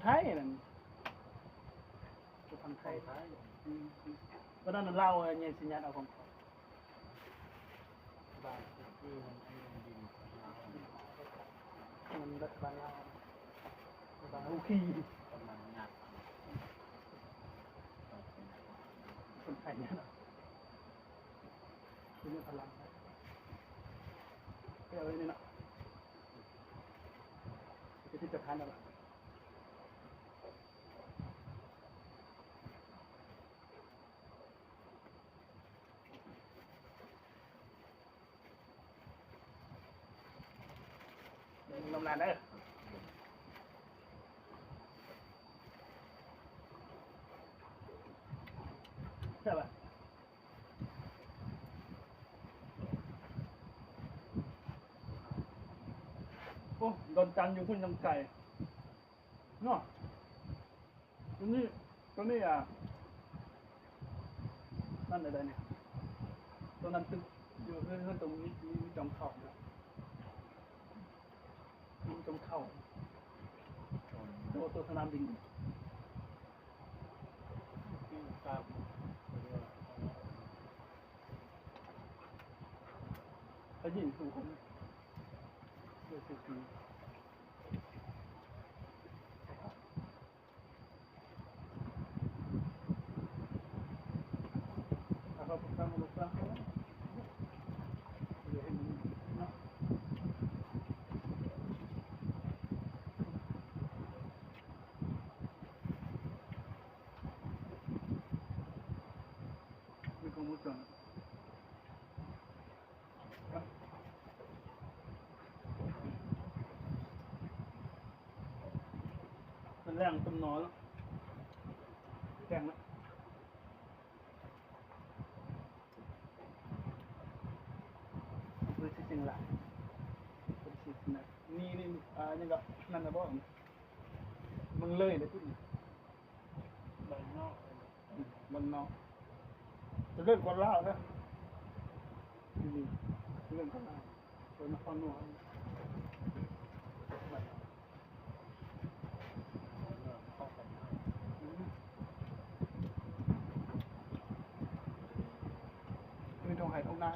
ໄທນັ້ນ ຢູ່ຝັ່ງໄທ. ອືມ ຕອນນັ້ນລາວແຍ່ງຊິຍາດເອົາຂອງເຂົາ. ມັນລັດຖະບານລາວ ລັດຖະບານໂອເຄ ຄົນໄທເນາະ ເປັນພະລັງ ໄປເອົາໄວ້ນີ້ເນາະ ໄປຕິດສະຖານເອົາລະ. ນຳລານເດີ ແຊບບໍ່? ໂອ້ ດອນຈັນຢູ່ພຸ້ນຍັງໄກເນາະ. ຕົວນີ້ ຕົວນີ້ ອ່າ ນັ້ນໄດ້ນີ້ ຕົວນັ້ນຕຶກຢູ່ເຮືອນ ເຮືອນຕົງມີ ມີ ມີຈອງເຂົ້ານະ ມີຈອງເຂົ້າ ໂຕ ໂຕສະໜາມບິນ ໄປຍິງສູ່ຄົນ ເອີ ຊື່ ມັນແລງຕົມໜໍເນາະ ແລງເນາະ ເພິ່ນຊິເສັງຫຼາຍ ເພິ່ນຊິເສັງຫຼາຍ ນີ້ ນີ້ ອ່າ ຍັງກໍນັ້ນນະບໍ່ ມັນເລີຍເດ້ພຸ້ນ ບ້ານນອກ ບ້ານນອກ ຈະເລີນກວ່າລາວເດີ ຢູ່ນີ້ຈະເລີນກວ່າລາວ ເປັນນະຄອນຫຼວງ ອືມ ມີທົ່ງໄຮ່ທົ່ງນາ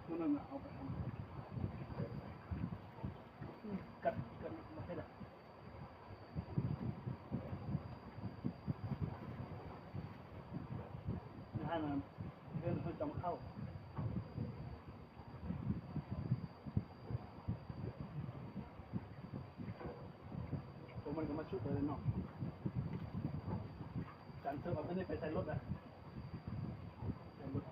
ມື້ນັ້ນນະເອົາໄປ ອືມ ກັດ ກັດມາເຮັດລະ ຢູ່ຫັ້ນນະ ເຮືອນເພິ່ນຕ້ອງເຂົ້າ ໂຕມັນກໍມາຊຸກເລີຍເນາະ ການເສີບເອົາຕົວນີ້ໄປໃສ່ລົດນະ ໃສ່ລົດ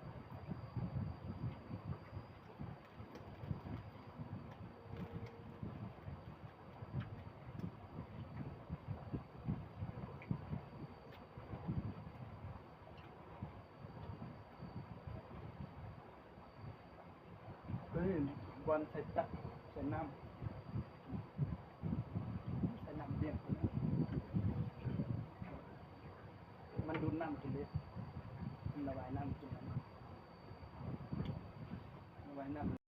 ໂຕນີ້ບ່ອນໃສ່ຈັກ ໃສ່ນ້ຳ ໃສ່ນ້ຳດຽວ ມັນດູດນ້ຳກິນເດ້ ມັນລະບາຍນ້ຳກິນ ລະບາຍນ້ຳ.